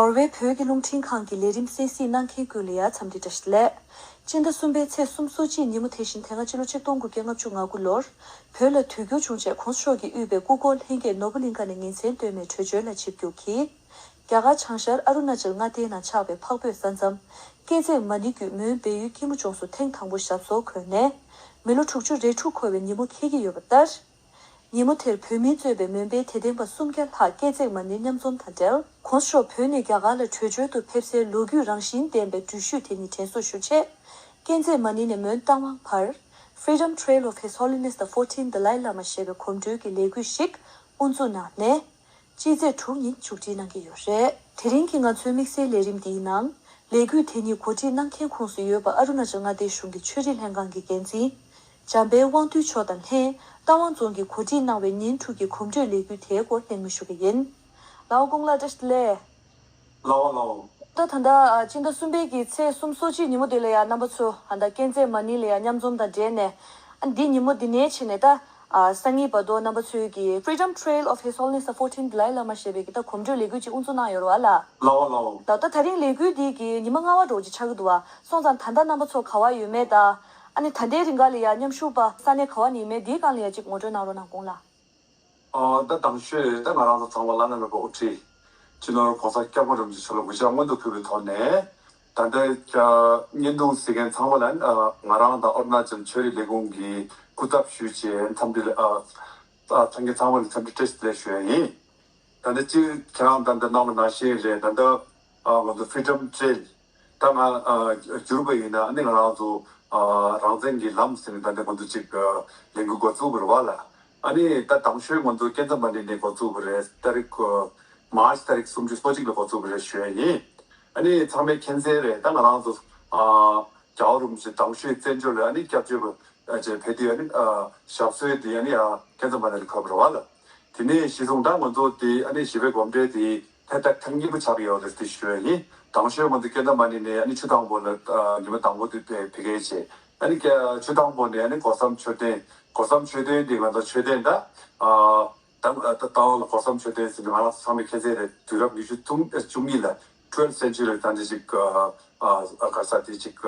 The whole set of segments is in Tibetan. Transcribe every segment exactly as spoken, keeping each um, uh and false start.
ནོར་ཝེ་བོད་ཀྱི་རླུང་འཕྲིན་ཁང་གི་ལས་རིམ་གསན་གཟིགས་གནང་མཁན་ཀུན་ལ་ཡང་འཚམས་འདྲི་བཀྲ་ཤིས་བདེ་ལེགས། སྤྱི་ཟླ་གསུམ་པའི་ཚེས་སོ་གཅིག་ཉིན་མོ་དེ་བཞིན་དེ་སྔ་ཕྱི་ལོ་ཆིག་སྟོང་དགུ་བརྒྱ་ལྔ་བཅུ་ང་དགུ་ལོར་བོད་ལ་དུས་འགྱུར་བྱུང་རྗེས་༸གོང་ས་མཆོག་གིས་དབུས་པའི་སྐུ་འཁོར་ལྷན་རྒྱས་ནོར་བུ་གླིང་ཁ་ནས་ཉིན་མཚན་སྟོད་སྨད་བྲོས་བྱོལ་ལ་ཆིབས་བསྒྱུར་གྱིས། རྒྱ་གར་བྱང་ཤར་ཨ་རུ་ན་ཅལ་མངའ་སྡེའི་ནང་ཆགས་པའི་འཕགས་བོད་ས་མཚམས་ཀན་བརྩེགས་མ་ཎི་བརྒྱུད་མོན་སྦས་ཡུལ་སྐྱིད་མོ་ལྗོངས་སུ་ཐེངས་དང་པོ་ཞབས་སོར་འཁོད་ནས་མི་ལོ་དྲུག་ཅུ་རེ་དྲུག་འཁོར་བའི་ཉིན་མོ་འཁེལ་གྱི་ཡོད་པ་ལྟར། ཉིན་མོ་དེར་བོད་མིས་གཙོས་པའི་མོན་པའི་དད་ལྡན་པ་སུམ་བརྒྱ་ལྷག་ཀན་བརྩེགས་མ་ཎི་མཉམ་འཛོམས་དང་འབྲེལ་༸གོང་ས་མཆོག་བོད་ནས་རྒྱ་གར་ལ་བྲོས་བྱོལ་དུ་ཕེབས་སའི་ལོ་རྒྱུས་རང་བཞིན་ལྡན་པའི་འགྲུལ་བཞུད་དེ་ཉིད་དྲན་གསོ་ཞུ་ཆེད། ཀན་བརྩེགས་མ་ཎི་ནས་མོན་རྟ་དབང་བར། Freedom Trail of His Holiness the Fourteenth Dalai Lama ཞེས་པའི་གོམ་བགྲོད་ཀྱི་ལས་འགུལ་ཞིག་དབུ་འཛུགས་གནང་ནས། སྤྱི་ཚེས་དྲུག་ཉིན་མཇུག་སྒྲིལ་གནང་གི་ཡོད་རེད། དེ་རིང་གི་ང་ཚོའི་དམིགས་བསལ་ལས་རིམ་འདིའི་ནང་། ལས་འགུལ་དེ་ཉིད་གོ་སྒྲིག་གནང་མཁན་ཁོངས་སུ་ཡོད་པ་ཨ་རུ་ན་ཅལ་མངའ་སྡེའི་གཞུང་གི་ཆོས་རིག་ལྷན་ཁང་གི་འགན་འཛིན། འཇམ་དཔལ་དབང་འདུས་མཆོག་དང་ལྷན། རྟ་དབང་རྫོང་གིས་གོ་སྒྲིག་གནང་བའི་ཉིན་དྲུག་གི་གོམ་བགྲོད་ལས་འགུལ་དེའི་སྐོར་གླེང་མོལ་ཞུ་གི་ཡིན། ལའོ་ཀུང་ལགས་བཀྲ་ཤིས་བདེ་ལེགས། ལའོ་ལའོ། ད་ད་ལྟ་ཨ་སྤྱི་ཟླ་གསུམ་པའི་གི་ཚེས་སོ་གཅིག་ཉིན་མོ་དེ་ལ་ཡང་རྣམ་པ་ཚོ་ཨ་ད་ཀན་བརྩེགས་མ་ཎི་ལ་ཡང་མཉམ་འཛོམས་དང་འབྲེལ་ནས། ཨ་འདི་ཉིན་མོ་འདི་ནས་བྱས་ནས་ད་ཨ་སང་ཉིན་བར་དུ་རྣམ་པ་ཚོའི་གི་Freedom Trail of His Holiness the Fourteenth Dalai Lama ཞེས་པའི་གི་ད་གོམ་བགྲོད་ལས་འགུལ་ཅིག་དབུ་འཛུགས་གནང་ཡོད་རེད་བ་ལ། ལའོ་ལའོ། ད་ད་ད་རིང་ལས་འགུལ་འདི་གི་ཉི་མ་ལྔ་པ་འདྲ་བོ་ཅིག་ཆགས་ཀྱི་འདུག་བ། སོང་ཙང་ད་ལྟ་རྣམ་པ་ཚོ་ག་བ་ཡོད་མེད་དང་། ཨ་ནི་ད་ལྟའི་རིང་ག་ལ་ཡང་མཉམ་ཞུགས་པ་ས་གནས་ག་བ་ནས་ཡིན་མེད་འདིའི་སྒང་ལ་ཡང་ཅིག་ངོ་སྤྲོད་གནང་རོགས་གནང་། ཀུང་ལགས། ཨ་ད་དང་ཤོས་ད་ང་རང་ཚོ་ཚང་མ་བླ་ན་མེད་པ་དབུ་ཁྲིད་སྤྱི་ནོར་༸གོང་ས་༸སྐྱབས་མགོན་རིན་པོ་ཆེ་མཆོག་ལ་གུས་ཕྱག་སྔོན་དུ་ཕུལ་བའི་ཐོག་ནས། ད་ལྟ་བརྙན་ཐུང་གཟིགས་མཁན་ཚང་མ་ལ་ཨ་ང་རང་དང་ཨ་རུ་ན་ཅལ་ཆོས་རིག་ལས་ཁུངས་ཀྱི་སྐུ་ཚབ་ཞུས་བྱས་འཚམས་འདྲི་ཨ་ཨ་འཚམས་མཁན་ཚང་མ་ལ་འཚམས་འདྲི་བཀྲ་ཤིས་བདེ་ལེགས་ཞུ་ཡ་ཡིན། ད་ལྟ་སྤྱིར་ཁྱེད་རང་ད་ལྟ་གནང་བ་ནང་བཞིན་རེད། ད་ལྟ་ཨ་ང་ཚོ་Freedom Trail ད་ང་ཨ་བསྒྱུར་བ་ཡིན་ན་ཨ་ནི་ང་རང་ཚོ་ཨ་རང་བཙན་གྱི་ལམ་ཟེར་ནས་ད་ལྟ་ང་ཚོ་ཅིག་ཨ་ལས་འགུལ་འགོ་བཙུགས་པ་རེད་བ་ལ། ཨ་ནི་ད་དང་ཤོས་ང་ཚོ་ཀན་བརྩེགས་མ་ཎི་ནས་འགོ་བཙུགས་པ་རེད། ཏ་རིག་ཨ་མཱར་ཆི་ཏ་རིག་སུམ་ཅུ་སོ་གཅིག་ལ་འགོ་བཙུགས་པ་རེད་ཞུ་ཡ་ཡིན། ཨ་ནི་ཚང་མས་མཁྱེན་གསལ་རེད། ད་ང་རང་ཚོ་ཨ་རྒྱལ་བ་རིན་པོ་ཆེ་དང་ཤོས་བཙན་བྱོལ་ལ་ཨ་ནི་སྐྱབས་བཅོལ་བ་ཅིག་ཕེབས་དུས་ཨ་ནི་ཨ་ཞབས་སོར་དེ་ཨ་ནི་ཨ་ཀན་བརྩེགས་མ་ཎི་ལ་ཕེབས་པ་རེད་བ་ལ། དེ་ནས་གཞི་བཟུང་ད་ང་ཚོ་དེ་ཨ་ནི་ཞི་བའི་གོམ་བགྲོད་དེ་ཐད་ཐག་ཐེངས་གཉིས་པ་ཆགས་ཡོད་རེད་དེ་ཞུ་ཡ་ཡིན། དང་ཤོས་ང་ཚོ་ཀན་བརྩེགས་མ་ཎི་ནས་ཨ་ནི་ཆུ་དྭངས་པོ་ལ་ཨ་ཉི་མ་དང་པོ་དེ་ཕེབས་ཕེབས་མཁན་བྱས། ཨ་ནི་ཀ་ཆུ་དྭངས་པོ་ནས་ཨ་ནི་སྒོ་གསུམ་མཆོད་རྟེན། སྒོ་གསུམ་མཆོད་རྟེན་དེ་ང་ཚོ་མཆོད་རྟེན་ད་ཨ་ད་ད་ལྟ་སྒོ་གསུམ་མཆོད་རྟེན་ཟེར་ནས་ང་རང་ཚོ་ཚང་མས་མཁྱེན་གསལ་རེད། དུས་རབས་ཉི་ཤུ་བཅུ་གཉིས་ལ་twelfth century ད་འདི་ཅིག་ཨ་ཨ་ག་ས་དེ་ཅིག་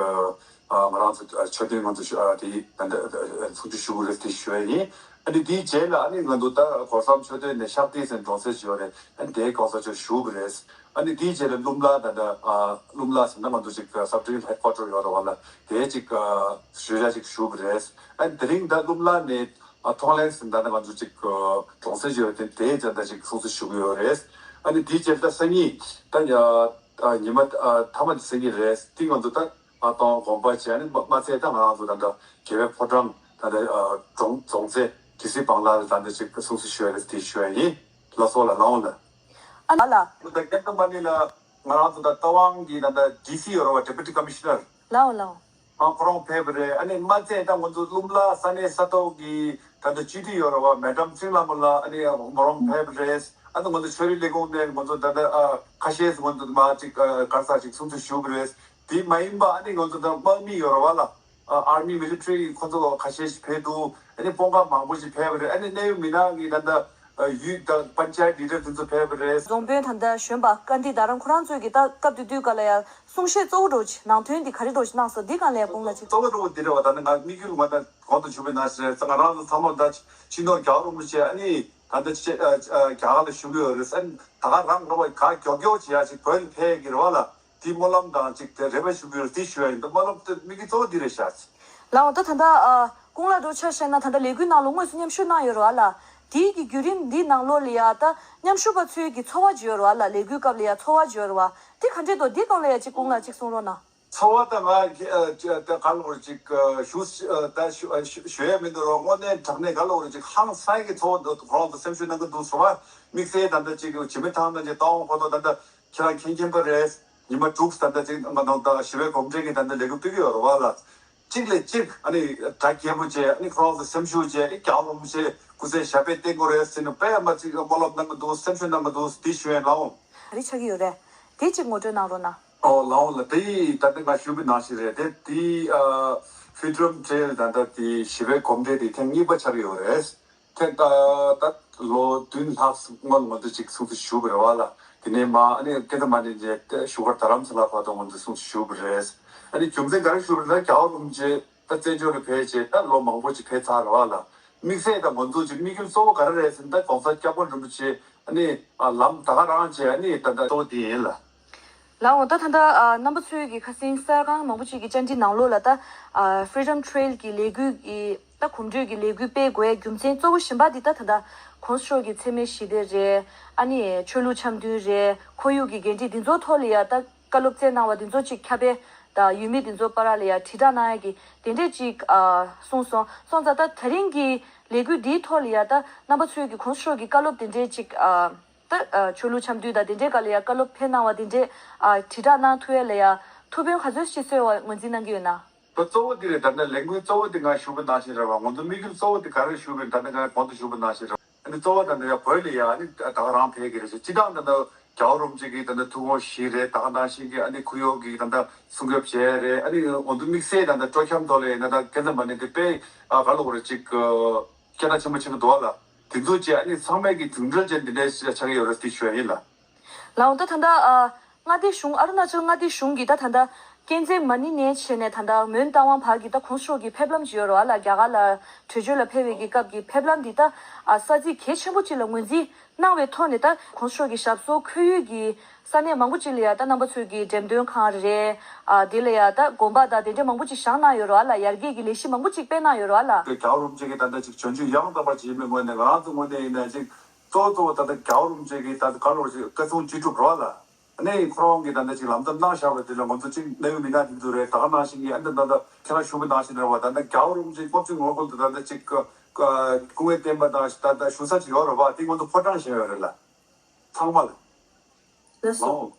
ཨ་ང་རང་ཚོ་མཆོད་རྟེན་ང་ཚོ་ཨ་དེ་ད་ལྟ་སྲུང་བརྩི་ཞུ་དགོས་རེད་དེ་ཞུ་ཡ་ཡིན། ཨ་ནི་དེའི་རྗེས་ལ་ཨ་ནི་ང་ཚོ་ད་སྒོ་གསུམ་མཆོད་རྟེན་ནས་ཤག་ཏི་ཟེར་གྲོང་གསེབ་ཅིག་ཡོད་རེད། ཨ་ནི་དེའི་གོང་ས་མཆོག་བཞུགས་པ་རེད། ཨ་ནི་དེའི་རྗེས་ལ་ལུམ་ལ་ད་ལྟ་ཨ་ལུམ་ལ་ཟེར་ན་ང་ཚོ་ཅིག་sub division headquarter ཡོད་རེད་བ་ལ། དེའི་ཅིག་ཨ་ཞུ་ཡ་ཅིག་བཞུགས་པ་རེད། ཨ་ནི་དེ་རིང་ད་ལུམ་ལ་ནས་ཨ་ཐོང་ལེང་ཟེར་ད་ནི་ང་ཚོ་ཅིག་ཨ་གྲོང་གསེབ་ཅིག་ཡོད་དེ་དེའི་ད་ལྟ་ཅིག་སྲུང་བརྩི་ཞུ་གི་ཡོད་རེད། ཨ་ནི་དེའི་རྗེས་ད་སང་ཉིན་ད་ཡ་ཨ་ཉི་མ་ཨ་མཐའ་མ་དེ་སང་ཉིན་རེད། དེ་ང་ཚོ་ད་ཨ་སྟོང་དགོན་པ་བྱས་ཨ་ནི་མ་མ་ཚད་ད་ང་རང་ཚོ་ད་ལྟ་རྒྱལ་བའི་ཕོ་བྲང་ད་ལྟ་ཨ་རྫོང་རྫོང་རྩེ་ཏི་སེ་སྦང་ལ་ད་ལྟ་ཅིག་སྲུང་བརྩི་ཞུ་ཡ་རེད་དེ་ཞུ་ཡ་ཡིན། ལགས་སོ་ལ་ལའོ་ལ། ཨ་ལ། ད་ཀན་བརྩེགས་མ་ཎི་ལ་ང་རང་ཚོ་ད་རྟ་དབང་གི་ད་ལྟ་ཌི་སི་ཡོད་རེད་བ། Deputy Commissioner། ལའོ་ལའོ། ཨ་ཁོ་རང་ཕེབས་པ་རེད། ཨ་ནི་མ་ཚད་ད་ང་ཚོ་ལུམ་ལ་ས་གནས་ས་ཐོག་གི་ད་ལྟ་སྤྱི་འཐུས་ཡོད་རེད་བ། Madam Tsinglamo ལགས་ཨ་ནི་མོ་རང་ཕེབས་པ་རེད། ཨ་ནི་ང་ཚོ་ཆོས་རིག་ལས་ཁུངས་ནས་ང་ཚོ་ད་ལྟ་ཨ་ཁ་ཤས་ང་ཚོ་མ་ཅིག་ཨ་ག་ས་ཅིག་སྲུང་བརྩི་ཞུ་བ་རེད། དེ་མ་ཡིན་པ་ཨ་ནི་ང་ཚོ་ད་དམག་མི་ཡོད་རེད་བ་ལ། ཨ་army military ཁོ་ཚོ་ཁ་ཤས་ཤིག་ཕེབས་འདུག་ཨ་ནི་དཔོན་ཁག་མང་པོ་ཞིག་ཕེབས་པ་རེད། ཨ་ནི་གནད་ཡོད་མི་སྣ་གི་ད་ལྟ་ཨ་ཡུལ་དང་པན་ཅ་ཡད་ལི་ཌར་དེ་ཚོ་ཕེབས་པ་རེད། རྫོང་དཔོན་ད་ལྟ་གཞོན་པ་ཀ་འདི་ད་རང་ཁོ་རང་ཚོས་ཀྱི་ད་སྐབས་དེ་དུས་སྐབས་ལ་ཡང་གསུང་བཤད་གཙོ་བོ་འདྲ་བོ་ཅིག་ནང་དོན་འདི་ག་རེ་འདྲ་བོ་ཅིག་གནང་སོང་། འདི་སྒང་ལ་ཡང་དགོངས་ལ་ཅིག་གཙོ་བོ་འདྲ་བོ་འདི་རེད་བ། ད་ནི་ང་དམིགས་ཡུལ་ང་ད་གོང་དུ་ཞུས་པའི་ནང་བཞིན་རེད། ང་རང་ཚོ་ཚང་མ་ད་སྤྱི་ནོར་རྒྱལ་བ་རིན་པོ་ཆེ་ཨ་ནི་ད་ལྟ་ཆེ་ཨ་ཨ་རྒྱ་གར་ལ་བཞུགས་ཡོད་རེད། ཨ་ནི་ད་ག་རང་འགྲོ་བ་ག་མགྱོགས་མགྱོགས་བྱེད་ཡ་ཅིག་བོད་ལ་ཕེབས་ཀྱི་རེད་བ་ལ། དེ་སྨོན་ལམ་དང་གཅིག་དེ་རེ་བ་ཞུ་གི་ཡོད་རེད། དེ་ཞུ་ཡ་ཡིན། ད་སྨོན་ལམ་དེ་དམིགས་ཡུལ་གཙོ་བོ་འདི་རེད་ཤག་ལའོ། ད་ད་ལྟ་ཨ་ཀུང་ལགས་འགྲོ་ཆ་བཤད་ན་ད་ལྟ་ལས་འགུལ་ནང་ལ་དངོས་སུ་མཉམ་ཞུགས་གནང་ཡོད་རེད་བ་ལ། དེའི་གི་བརྒྱུད་རིམ་འདི་ནང་ལོགས་ལ་ཡ་ད་མཉམ་ཞུགས་པ་ཚོའི་གི་ཚོར་བ་ཅིག་ཡོད་རེད་བ་ལ། ལས་འགུལ་སྐབས་ལ་ཡ་ཚོར་བ་ཅིག་ཡོད་རེད་བ། དེ་ག་འདྲས་འདུག་འདི་སྒང་ལ་ཡ་ཅིག་ཀུང་ལགས་ཅིག་གསུང་རོགས་གནང་། ཚོར་བ་དང་ང་གི་ཨ་ཅི་ཨ་ད་ག་ལོར་ཅིག་ཨ་ཞུ་ཨ་ད་ཞུ་ཨ་ཞུ་ཞུ་ཡ་མི་འདུག་རོགས། དངོས་གནས་དྲང་གནས་ག་ལོར་ཅིག་ཧང་སངས་ཀྱི་ཚོར་བ་འདུག་ཁོ་རང་ཚོ་སེམས་ཤུགས་གནང་གི་འདུག་ཚོར་བ་དམིགས་བསལ་ད་ལྟ་ཅིག་བྱེ་མའི་ཐང་ན་ཅིག་ལྟ་འོང་ཁོ་ཐོག་ད་ལྟ་ཁྱེད་རང་མཁྱེན་མཁྱེན་པ་རེད། ཉི་མ་དྲུག་ད་ལྟ་ཅིག་ང་ནང་ད་ཞི་བའི་གོམ་བགྲོད་ཀྱི་ད་ལྟ་ལས་འགུལ་སྤེལ་གྱི་ཡོད་རེད་བ་ལ། གཅིག་ལས་གཅིག་ཨ་ནི་དགྲ་རྒྱལ་པོ་བྱས། ཨ་ནི་ཁོ་རང་ཚོ་སེམས་ཤུགས་བྱས། ཨ་ནི་རྒྱལ་བ་རིན་པོ་ཆེ་སྐུ་ཚེ་ཞབས་པད་བརྟན་དགོས་རེད་ཟེར་ནས་དཔེ་མ་ཚིག་སྨོན་ལམ་གནང་གི་འདུག་སེམས་ཤུགས་གནང་གི་འདུག་འདི་ཞུ་ཡ་ལའོ། ག་རེ་ཆགས་ཀྱི་ཡོད་རེད། དེ་གཅིག་ངོ་སྤྲོད་གནང་རོགས་གནང་། ཨོ་ལའོ་ལ། དེ་ད་ལྟ་ང་ཞུ་གི་ནང་བཞིན་རེད། དེ་དེ་ཨ་Freedom Trail ད་ལྟ་དེ་ཞི་བའི་གོམ་བགྲོད་དེ་ཐེངས་གཉིས་པ་ཆགས་ཀྱི་ཡོད་རེད། ཐེངས་ད་ད་ལོ་བདུན་ལྷག་སྔོན་ང་ཚོ་ཅིག་སྲུང་བརྩི་ཞུས་པ་རེད་བ་ལ། དེ་ནས་མ་ཨ་ནི་སྐད་ཆ་མ་ནས་བརྗེད་བཞུགས་སྒར་རྡ་རམ་ས་ལ་བར་དུ་ང་ཚོ་སྲུང་བརྩི་ཞུས་པ་རེད། ཨ་ནི་རྒྱུ་མཚན་ག་རེ་ཞུས་པ་རེད་ན། རྒྱལ་བ་རིན་པོ་ཆེ་ད་བཙན་བྱོལ་ལ་ཕེབས་བྱས་ད་ལོ་མང་པོ་ཅིག་ཕེབས་ཚར་རེད་བ་ལ། དམིགས་བསལ་དང་ང་ཚོ་ཅིག་དམིགས་ཡུལ་གཙོ་བོ་ག་རེ་རེད་ཟེར་ན། ད་༸གོང་ས་༸སྐྱབས་མགོན་རིན་པོ་ཆེ་ཨ་ནི་ལམ་ད་ག་རང་བྱས་ཨ་ནི་ད་ད་གཙོ་བོ་འདི་ཡིན་ལ། ལགས་འོང་། ད་ད་ལྟ་ཨ་རྣམ་པ་ཚོའི་གི་ཁ་སང་གསར་ཁང་མང་པོ་ཅིག་གི་བཅར་འདྲི་ནང་ལོགས་ལ་ད་ཨ་Freedom Trail གི་ལས་འགུལ་གྱི་ད་གོམ་བགྲོད་ཀྱི་ལས་འགུལ་སྤེལ་དགོས་རྒྱུ་མཚན་གཙོ་བོ་གཞན་པ་འདི་ད་ད་ལྟ་༸གོང་ས་མཆོག་གི་མཚན་སྨད་ཞི་བདེ་རེད། ཨ་ནི་ཆོས་ལུགས་འཆམ་མཐུན་རེད། ཁོར་ཡུག་གི་འགན་འཁྲི་འདི་ཚོ་ཐོག་ལ་ཡ་ད་བཀའ་སློབ་སྩལ་གནང་བ་འདི་ཚོ་ཅིག་ཁྱབ་སྤེལ་དང་ཡུལ་མི་འདི་ཚོ་བར་ལ་ཡ་དྲིལ་བསྒྲགས་གནང་ཡ་གི་དེ་འདྲས་ཅིག་ཨ་གསུངས་སོང་། སོང་ཙང་ད་ད་རིང་གི་ལས་འགུལ་འདིའི་ཐོག་ལ་ཡ་ད་རྣམ་པ་ཚོས་གི་༸གོང་ས་མཆོག་གི་བཀའ་སློབ་དེ་འདྲས་ཅིག་ཨ། ད་ཨ་ཆོས་ལུགས་འཆམ་མཐུན་དང་དེ་འདྲའི་སྒང་ལ་ཡ་བཀའ་སློབ་ཕེབས་གནང་བ་དེ་འདྲའི་ཨ་དྲིལ་བསྒྲགས་གནང་ཐུབ་ཡ་ལ་ཡ་ཐུགས་ཕན་ག་ཚོད་ཅིག་གསོས་པ་ངོས་འཛིན་གནང་གི་ཡོད་ན། ད་གཙོ་བོ་དེ་རེད། ད་ལྟ་ལས་འགུལ་གཙོ་བོ་དེ་ང་ཞུ་བ་ནང་བཞིན་རེད་བ། ང་ཚོ་དམིགས་ཡུལ་གཙོ་བོ་དེ་ག་རེ་ཞུ་བའི་ད་ལྟ་ང་གོང་དུ་ཞུ་བ་ནང་བཞིན་རེད་བ། ཨ་ནི་གཙོ་བོ་ད་ལྟ་ཡ་བོད་ལ་ཡ་ཨ་ནི་ད་ག་རང་ཕེབས་ཀྱི་རེད་ཟེར། སྤྱི་བཏང་ད་ལྟ་རྒྱལ་བ་རིན་པོ་ཆེ་གི་ད་ལྟ་ཐུགས་དགོངས་བཞེས་རེད། ད་ག་ནང་བཞིན་གྱི་ཨ་ནི་ཁོར་ཡུག་གི་ད་ལྟ་སྲུང་སྐྱོབ་བྱས་རེད། ཨ་ནི་ང་ཚོ་དམིགས་བསལ་ད་ལྟ་སྤྲོ་འཆམ་ཐོག་ལ་ཡིན་ན་ད་སྐད་ཆ་མ་ནས་དེ་དཔེ་ཨ་ག་ལ་འོ་རེད་ཅིག་སྐད་གྲགས་ཆེན་པོ་ཆེན་པོ་འདུག་བ་ལ། དེ་ཚོ་བཅས་ཨ་ནི་ཚང་མས་ཀྱི་མདུན་གྲལ་ཅན་འདི་འདྲའི་ཆགས་ཀྱི་ཡོད་རེད་ཟེར་ཞུ་ཡ་ཡིན་ལ། ལགས་འོང་། ད་ད་ལྟ་ཨ་མངའ་སྡེ་གཞུང་། ཨ་རུ་ན་ཅལ་མངའ་སྡེ་གཞུང་གིས་ད་ད་ལྟ་ཀན་ཛེ་མ་ནི་ནས་བྱས་ནས་ད་ལྟ་མོན་རྟ་དབང་བར་གྱི་ད་༸གོང་ས་མཆོག་གི་ཕེབས་ལམ་ཅིག་ཡོད་རེད་བ་ལ། རྒྱ་གར་ལ་བྲོས་བྱོལ་ལ་ཕེབས་པའི་གི་སྐབས་ཀྱི་ཕེབས་ལམ་འདི་ད་ཨ་ས་ཚིགས་གལ་ཆེན་པོ་ཅིག་ལ་ངོས་འཛིན་གནང་བའི་ཐོག་ནས་ད་༸གོང་ས་མཆོག་གི་ཞབས་སོར་འཁོད་ཡུལ་གྱི་ས་གནས་མང་པོ་ཅིག་ལ་ཡ་ད་རྣམ་པ་ཚོས་ཀྱི་འགྲེམས་སྟོན་ཁང་རེད། ཨ་དེ་ལ་ཡ་ད་དགོན་པ་དང་དེ་འདྲ་མང་པོ་ཅིག་བཞེངས་གནང་ཡོད་རེད་བ་ལ། ཡར་རྒྱས་ཀྱི་ལས་གཞི་མང་པོ་ཅིག་སྤེལ་གནང་ཡོད་རེད་བ་ལ། རྒྱལ་བ་རིན་པོ་ཆེ་གིས་ད་ལྟ་ཅིག་བྱོན་རྒྱུ་ཡང་དག་པ་ཅིག་ཡིན་པའི་ངོས་ནས་ང་རང་ཚོའི་ངོས་ནས་ཡིན་ན་ཅིག་གཙོ་བོ་གཙོ་བོ་ད་ལྟ་རྒྱལ་བ་རིན་པོ་ཆེ་གིས་ད་ལྟ་ག་ལོར་ཅིག་བཀའ་གསུང་ཅི་སྒྲུབ་རེད་བ་ལ། ཨ་ནི་ཁོ་རང་གིས་ད་ལྟ་ཅིག་ལམ་སྟོན་གནང་བཞག་པ་དེ་ལ་ང་ཚོ་ཅིག་གནད་ཡོད་མི་སྣ་དེ་ཚོ་རེད། ད་ག་ནང་བཞིན་གྱི་ཨ་ནི་ད་ལྟ་ཁྱེད་རང་ཞུ་བ་ནང་བཞིན་རེད་བ། ད་ལྟ་རྒྱལ་བ་རིན་པོ་ཆེ་སྐུ་ཕྱྭའི་ངོ་རྒོལ་དུ་ད་ལྟ་ཅིག་སྐུ་ངལ་བསྟན་པ་དང་ད་ལྟ་བཞུགས་ས་ཅིག་ཡོད་རེད་བ། དེ་ང་ཚོ་ཕོ་བྲང་བཞེངས་ཡོད་རེད་ལ། ཚང་མ་ལ། ལགས་སོ། ལགས།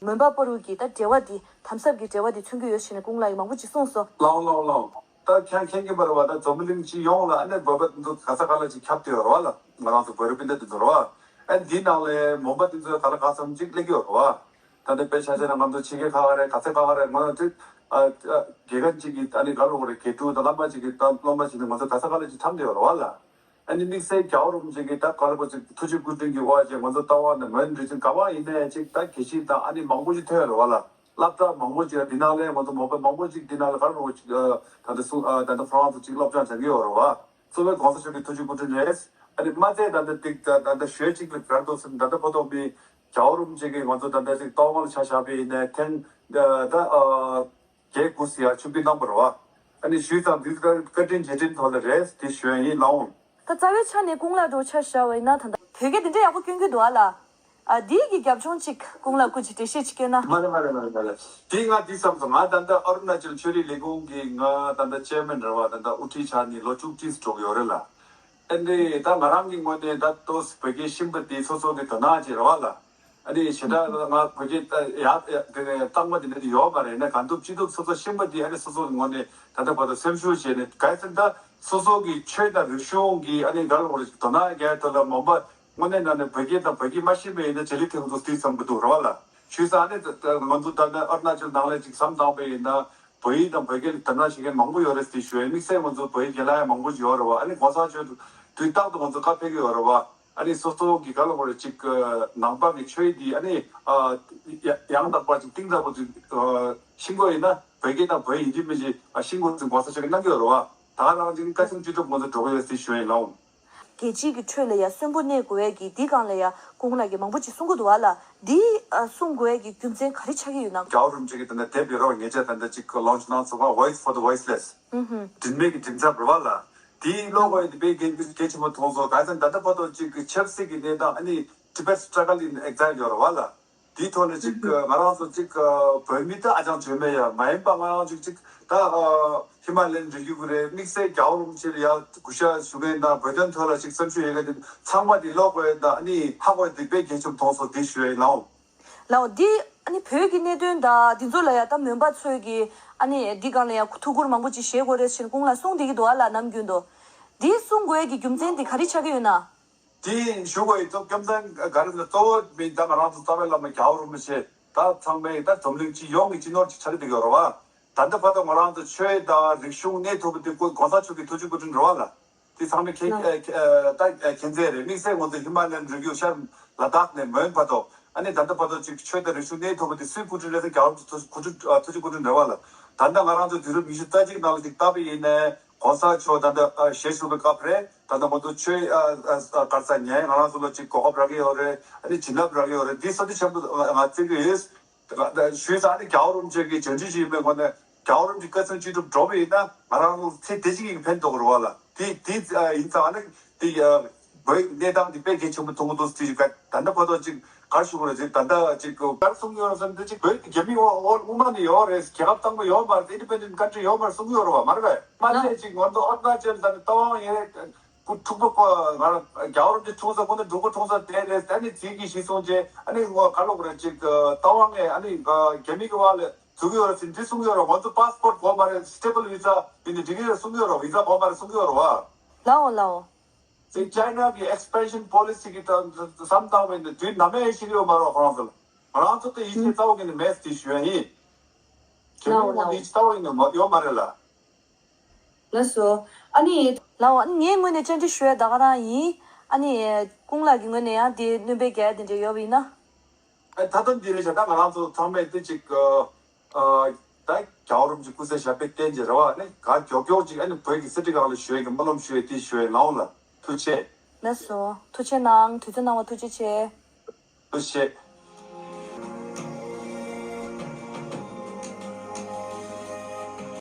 མོན་པ་བར་དུ་གི་ད་འབྲེལ་བ་འདི་དམ་ཟབ་ཀྱི་འབྲེལ་བ་འདི་མཚོན་གྱི་ཡོད་ཟེར་ནས་སྐུ་ངོ་ལགས་ཀྱིས་མང་པོ་ཅིག་གསུངས་སོང་། ལགས་ལགས་ལགས། ད་ཁྱེད་མཁྱེན་གྱི་མ་རེད་བ། ད་འཛམ་བུ་གླིང་སྤྱི་ཡོངས་ལ་ཨ་ནི་བོད་པ་འདི་ཚོ་ག་ས་ག་ལ་ཅིག་ཁྱབ་བསྡད་ཡོད་རེད་བ་ལ། ང་རང་ཚོ་བོད་རིགས་སྤུན་ཟླ་འདི་ཚོ་རེད་བ། ཨ་ནི་འདིའི་ནང་ལ་མོན་པ་འདི་ཚོ་ག་ལ་ག་ཙམ་ཅིག་སླེབས་ཀྱི་ཡོད་རེད་བ། ད་ལྟ་དཔེ་ཆ་བཞག་ན་ང་ཚོ་ཕྱི་རྒྱལ་ཁག་རེད། ག་ཚོད་ཁག་རེད། ང་ཚོ་ཨ་ཨ་དགེ་རྒན་ཅིག་གིས་ཨ་ནི་ག་ལ་འོ་རེད། དགེ་ཕྲུག་དང་བླ་མ་ཅིག་གིས་ད་སློབ་མ་ཅིག་ནི་ང་ཚོ་ག་ས་ག་ལ་ཅིག་འཁྲམ་བསྡད་ཡོད་རེད་བ་ལ། ཨ་ནི་དམིགས་བསལ་རྒྱལ་བ་རིན་པོ་ཆེ་གིས་ད་ག་ལ་གོ་ཅིག་ཐུགས་རྗེ་སྐུ་དྲིན་གྱི་དབང་བྱས་ང་ཚོ་རྟ་དབང་ནས་མོན་རི་ཆེན་ག་བ་ཡིན་ནའི་ཅིག་ད་དགེ་བཤེས་དང་ཨ་ནི་མང་པོ་ཅིག་ཐོན་ཡོད་རེད་བ་ལ། སློབ་གྲྭ་མང་པོ་ཅིག་འདི་ནང་ལ་ང་ཚོ་མོན་པ་མང་པོ་ཅིག་འདི་ནང་ལ་ག་རེ་ཅིག་ད་ལྟ་སུ་ད་ལྟ་ཧྥ་རན་སི་ཅིག་སློབ་སྦྱོང་སྦྱང་གི་ཡོད་རེད་བ། གཙོ་བོ་༸གོང་ས་མཆོག་གི་ཐུགས་རྗེ་སྐུ་དྲིན་རེད། ཨ་ནི་མ་ཚད་ད་ལྟ་ཏིག་ད་ད་ལྟ་ཞོལ་གཅིག་ལ་བར་དུ་སེམས་ད་ལྟ་བར་དུ་མི་རྒྱལ་བ་རིན་པོ་ཆེ་གིས་ང་ཚོ་ད་ལྟ་ཅིག་རྟ་དབང་ལ་ཆ་བཞག་པ་ཡིན་ནའི་ཐེངས་ད་ད་བརྒྱད་དགུ་ཙམ་ཡར་ཆིབས་བསྒྱུར་གནང་བ་རེད་བ། ཨ་ནི་ཞུས་ཙང་འདི་ལྟར་བཀའ་དྲིན་རྗེས་དྲན་ཐོག་ལ་རེད་དེ་ཞུ་ཡ་ཡིན། ལགས་འོང་། ད་རྩ་བའི་ཆ་ནས་སྐུ་ངོ་ལགས་འགྲོ་ཆ་བཞག་པ་ཡིན་ན་ད་ལྟ་བོད་སྐད་འདི་འདྲ་ཡག་པོ་སྐྱོན་གྱི་འདུག་ཨ་ལ། ཨ་འདིའི་གི་རྒྱབ་ལྗོངས་ཅིག་སྐུ་ངོ་ལགས་སྐུ་མཁྱེན་འགྲེལ་བཤད་ཅིག་སྐྱོན་ན། མ་རེད་མ་རེད་མ་རེད་མ་རེད། དེ་ང་འདི་བསམ་སོང་། ང་ད་ལྟ་ཨ་རུ་ན་ཅལ་ཆོས་རིག་ལས་ཁུངས་ཀྱི་ང་ད་ལྟ་ཅེར་མེན་རེད་བ། ད་ལྟ་དབུ་ཁྲིད་ཆགས་ནས་ལོ་བཅུ་གཅིག་འགྲོ་གི་ཡོད་རེད་ལ། ཨ་ནི་ད་ང་རང་གི་ངོས་ནས་ད་ལྟོ་བོད་སྐད་ཤེས་པ་དེ་སོ་སོ་གི་དོ་སྣང་ཅིག་རེད་བ་ལ། ཨ་ནི་ཞེ་དྲག་ང་བོད་སྐད་ཡག་དེ་ནས་གཙང་མ་དེ་འདྲ་དེ་ཡོད་མ་རེད། ན་གང་ཐུབ་ཅི་ཐུབ་སོ་སོ་ཤེས་པ་དེ་ཨ་ནི་སོ་སོ་གི་ངོས་ནས་ད་ལྟ་བར་དུ་སེམས་ཤུགས་བྱས་ནས་གལ་སྲིད་ད་སོ་སོ་གི་ཆོས་དང་རིག་གཞུང་གི་ཨ་ནི་འགལ་བ་རེད་དོ་སྣང་རྒྱག་ཐུབ་ལ་མོན་པ་དངོས་གནས་ནང་ནས་བོད་སྐད་དང་བོད་སྐད་མ་ཤེས་པ་ཡིན་ན་བྱེད་ལས་ཐེངས་ཚོ་དེ་བསམ་གི་འདུག་རེད་བ་ལ། ཞུས་ཙང་ཨ་ནི་ང་ཚོ་ད་ལྟ་ཨ་རུ་ན་ཅལ་ནང་ལ་ཅིག་བསམ་བཏང་པ་ཡིན་ན། བོད་ཡིག་དང་བོད་སྐད་ལ་དོ་སྣང་བྱེད་མཁན་མང་པོ་ཡོད་རེད་ཟེར་ཞུ་ཡ་ཡིན། དམིགས་བསལ་ང་ཚོ་བོད་ཡིག་རྒན་ལགས་ཡང་མང་པོ་ཞིག་ཡོད་རེད་བ། ཨ་ནི་གོང་ས་མཆོག་དུས་རྟག་ཏུ་ང་ཚོ་བཀའ་ཕེབས་ཀྱི་ཡོད་རེད་བ། ཨ་ནི་སོ་སོ་གི་ག་ལ་གོ་རེ་ཅིག་ནང་པ་གི་ཆོས་འདི་ཨ་ནི་ཡང་དག་པ་ཅིག་གཏིང་ཟབ་པོ་ཅིག་ཤེས་དགོས་ཡིན་ན་བོད་སྐད་དང་བོད་ཡིག་ཡིན་གཅིག་མིན་གཅིག་ཤེས་དགོས་ཟེར་གོང་ས་མཆོག་གིས་གནང་གི་ཡོད་རེད་བ། ད་ག་རང་ཅིག་བཀའ་སེམས་བཅུ་དྲུག་ང་ཚོ་འགྲོ་གི་ཡོད་ཟེར་ཞུ་ཡ་ཡིན་ལགས། རྒྱལ་སྤྱིའི་གི་ཁྲོད་ལ་ཡ་གསོན་པོ་གནས་དགོས་ཡ་གི་འདི་སྒང་ལ་ཡ་སྐུ་ངོ་ལགས་ཀྱིས་མང་པོ་ཅིག་གསུང་གི་འདུག་ཨ་ལ། འདི་ཨ་གསུང་དགོས་ཡ་གི་རྒྱུ་མཚན་ག་རེ་ཆགས་ཀྱི་ཡོད་ན། རྒྱལ་བ་རིན་པོ་ཆེ་གི་ད་ལྟ་དེབ་ཡོད་རེད་བ། ཉེ་ཆར་ད་ལྟ་ཅིག་ལོན་ཆི་གནང་སོང་བ། Voice for the Voiceless། ཨུ་ཧུམ། མགྲིན་མེད་ཀྱི་མགྲིན་ཚབ་རེད་བ་ལ། དེའི་ཀློག་དགོས་ཡ་དེ་དཔེ་གལ་གལ་ཆེན་པོ་མཐོང་སོང་། ག་ཚོད་ད་ལྟ་བར་དུ་ཅིག་ཆབ་སྲིད་ཀྱི་གནས་སྟངས་ཨ་ནི་Tibet Struggle in Exile ཡོད་རེད་བ་ལ། དེའི་ཐོག་ནས་ཅིག་ང་རང་ཚོ་ཅིག་བོད་མི་ད་ཨ་ཅང་བྱོན་མེད་ཡ་མ་ཡིན་པ་ང་རང་ཅིག་ཅིག་ད་ཧི་མ་ལ་ཡན་རི་རྒྱུད་ཀྱི་རེད། དམིགས་བསལ་རྒྱལ་བ་རིན་པོ་ཆེ་ལ་ཡ་གུས་ཞབས་ཞུ་མཁན་དང་བོད་དོན་ཐོག་ལ་ཅིག་སེམས་ཤུགས་ཡོད་མཁན་དེ་ཚང་མ་དེ་ཀློག་དགོས་ཡ་ད་ཨ་ནི་ཧ་གོ་ཡ་དེ་དཔེ་གལ་ཆེན་པོ་མཐོང་སོང་། དེ་ཞུ་ཡ་ཡིན་ལགས། ལགས་འོང་། འདི་ཨ་ནི་བོད་ཀྱི་གནད་དོན་དང་འདི་ཚོ་ལ་ཡ་ད་མོན་པ་ཚོས་ཀྱི་ཨ་ནི་འདི་སྒང་ལ་ཡ་ཐུགས་ཁུར་མང་པོ་ཅིག་བཞེས་དགོས་རེད་ཟེར་ནས་སྐུ་ངོ་ལགས་གསུང་བསྡད་ཀྱི་འདུག་ཨ་ལ་ནམ་རྒྱུན་དུ། འདི་གསུང་དགོས་ཡ་གི་རྒྱུ་མཚན་འདི་ག་རེ་ཆགས་ཀྱི་ཡོད་ན། དེ་ཞུ་དགོས་ཡིན་ཙང་རྒྱུ་མཚན་ག་རེ་ཟེར་ན་གཙོ་བོ་མི་ད་ང་རང་ཚོ་རྩ་བའི་བླ་མ་རྒྱལ་བ་རིན་པོ་ཆེ་ད་ཚང་མའི་ད་འཛམ་གླིང་སྤྱི་ཡོངས་ཀྱི་སྤྱི་ནོར་གྱི་ཆ་རེ་བསྡད་ཀྱི་ཡོད་རེད་བ། ད་ལྟ་བར་དུ་ང་རང་ཚོ་ཆོས་དང་རིག་གཞུང་གནས་ཐུབ་པ་དེ་ཀོ་གོང་ས་མཆོག་གི་ཐུགས་རྗེ་སྐུ་དྲིན་རེད་བ་ལ། དེ་ཚང་མས་མཁྱེན་ལགས། ཨ་ཨ་ད་ཨ་མཁྱེན་གསལ་རེད། དམིགས་བསལ་ང་ཚོ་ཧི་མ་ལ་ཡན་རི་རྒྱུད་ཤར་ ལ་དྭགས་ནས་མོན་བར་དུ། ཨ་ནི་ད་ལྟ་བར་དུ་ཅིག་ཆོས་དང་རིག་གཞུང་གནས་ཐུབ་པ་དེ་སུའི་སྐུ་དྲིན་རེད་ཟེར། རྒྱལ་བ་རིན་པོ་ཆེ་སྐུ་དྲིན། ཨ། ཐུགས་རྗེ་སྐུ་དྲིན་རེད་བ་ལ། ད་ལྟ་ང་རང་ཚོ་དུས་རབས་ཉི་ཤུ་རྩ་གཅིག་ནང་ལ་ཅིག་བལྟས་པ་ཡིན་ནའི་གོང་ས་མཆོག་ད་ལྟ་ཨ་ཞལ་བཞུགས་པའི་སྐབས་རེད། ད་ལྟ་ང་ཚོ་ཆོས་ཨ་ཨ་ཨ་ག་རེ་ཟེར། ཉན་ང་རང་ཚོ་ལ་ཅིག་གོ་སྐབས་རག་གི་ཡོད་རེད། ཨ་ནི་བྱིན་རླབས་རག་གི་ཡོད་རེད། འདི་བསམ་ཚུལ་ཆེན་པོ་ང་བརྩི་གི་ཡོད། ཞུས་ཙང་ཨ་ནི་རྒྱལ་བ་རིན་པོ་ཆེ་གི་བྱོན་རྒྱུ་ཞིག་ཡིན་པའི་ངོས་ནས། རྒྱལ་བ་རིན་པོ་ཆེ་བཀའ་ཆེམས་བཅུ་དྲུག་འགྲོ་བ་ཡིན་ན་ང་རང་ཚོ་ཚེ་འདི་ཕྱི་གཉིས་ཀྱི་ཕན་ཐོགས་རེད་བ་ལ། དེ་དེ་ཨ་ཡིན་ཙང་ཨ་ནི་དེ་ཨ་བོད་གནས་སྟངས་དེ་དཔེ་གལ་ཆེན་པོ་མཐོང་གི་འདུག་ཟེར་གྱི། ད་ལྟ་བར་དུ་ཅིག་ག་རེ་ཞུ་དགོས་རེད་ཟེར། ད་ལྟ་ཅིག་ག་རེ་གསུང་གི་ཡོད་ཟེར་ན། དེ་ཅིག་བོད་རྒྱ་མི་དབང་དབང་དབུ་མ་ནི་ཡོད་རེད། རྒྱལ་ཁབ་དང་པོ་ཡོད་མ་རེད། Independent country ཡོད་མ་རེད་གསུང་གི་ཡོད་རེད་བ། མ་རེད་པས། མ་ལ་ཚད་ཅིག་ང་ཚོ་ཨ་རུ་ན་ཅལ་དང་ནི་རྟ་དབང་ཡིན་རེད། ཁོ་འཁྲུག་པ་ཁོ་ང་རང་རྒྱལ་བ་རིན་པོ་ཆེ་འཁྲུངས་ས་ཁོ་ན་འབྲུག་པ་འཁྲུངས་ས་དེ་རེད། ད་ནི་ཚིག་གི་ཞིག་སོང་རྗེས་ཨ་ནི་ངོ་ག་ལོག་རེད། ཅིག་རྟ་དབང་ངས་ཨ་ནི་རྒྱ་མི་གི་དབང་ལ་འཛུལ་གི་ཡོད་རེད་ཟེར་འདི་གསུང་གི་ཡོད་རེད། ང་ཚོ་passport དགོས་མ་རེད། Stable visa ཡིན་ན་འགྲིག་གི་རེད་གསུང་གི་ཡོད་རེད། Visa དགོས་མ་རེད་གསུང་གི་ཡོད་རེད་བ། ལའོ་ལའོ། ཅིག་China གི་expansion policy གི་ད་བསམ་བཏང་བ་ཡིན་ན་དུས་ནམ་ཡང་ཤེས་ཀྱི་ཡོད་མ་རེད། ཁོ་རང་ཚོ་ང་རང་ཚོ་དེ་ཡིད་ཆེས་རྩ་བ་ཉིད་ནས་མེད་ཟེར་ཞུ་ཡ་ཡིན། རྒྱ་མི་ལའོ་དབང་ལའོ། ཡིད་ཆེས་རྩ་བ་ཉིད་ནས་མ་ཡོད་མ་རེད་ལ། ལགས་སོ། ཨ་ནི། ལའོ། ཨ་ནི་ངའི་ངོས་ནས་བཅར་འདྲི་ཞུ་ཡ་ད་ག་རང་ཡིན། ཨ་ནི་ཀུན་ལགས་ཀྱི་ངོས་ནས་ཡང་དེ་སྣོན་པ་རྒྱག་ཡ་དེ་འདྲ་ཡོད་པ་ཡིན་ན། ཨ་ད་ལྟ་འདི་རེད་བྱ། ད་ང་རང་ཚོ་ཚང་མས་དེ་ཅིག་ཨ་ཨ་ད་རྒྱལ་བ་རིན་པོ་ཆེ་སྐུ་ཚེ་ཞབས་པད་བརྟན་ཅིག་རེད་བ། ཨ་ནི་ག་མགྱོགས་མགྱོགས་ཅིག་ཨ་ནི་བོད་ཀྱི་གསེར་ཁྲི་སྒང་ལ་ཞུ་ཡ་གི་སྨོན་ལམ་ཞུ་ཡ་དེ་ཞུ་ཡ། ལའོ་ལ་ཐུགས་རྗེ་ཆེ། ལགས་སོ། ཐུགས་རྗེ་གནང་། དུས་ཚོད་གནང་བ་ཐུགས་རྗེ་ཆེ། ཐུགས་རྗེ་ཆེ།